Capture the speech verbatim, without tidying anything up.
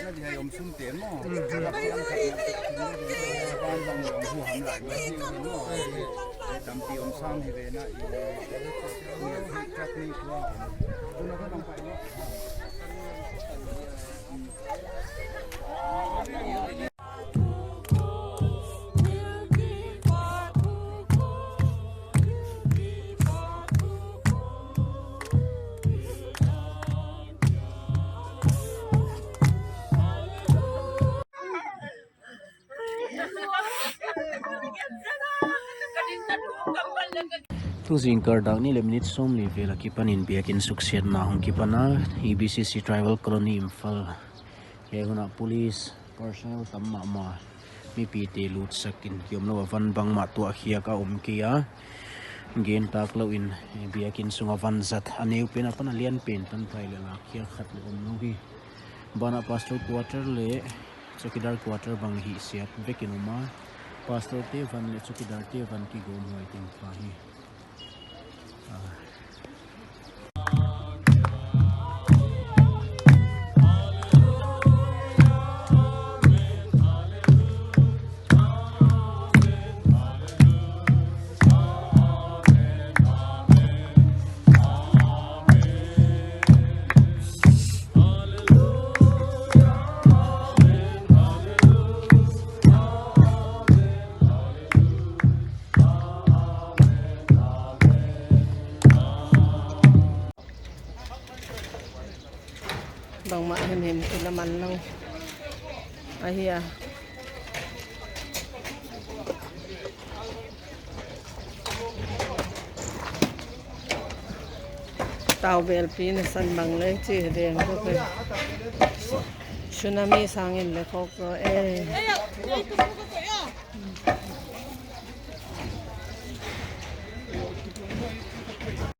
Na di hai om sum te maw. Ban bang long hu ham lai ma hi maw. Tampi om sam hi ve na i. Ni khat ni kua. Tuna ka bang pai maw. Tu zingkar dak nih le minute sawmli vel a kipanin biakinn suksiatna hong kipan a, E B C C Tribal Colony Imphal. He hunah police personnel tam mahmah, mipite lutsakin kiom lo a van bangmah tuahkhiak a om kei a, gentak loin biakinn sungah vanzat a neu pen a pan a lian pen tantai le lakkhiak khat le om lo hi. Banah pastor quarter le chowkidar quarter bang hihsiat vekin om a, pastor te van le chowkidar te van kigawm huai teng pha hi. Bangmah himhim kila man lo ahi a. Tau belpi na san bang le ci deng ko pe. Tsunami sangin le khok ko e.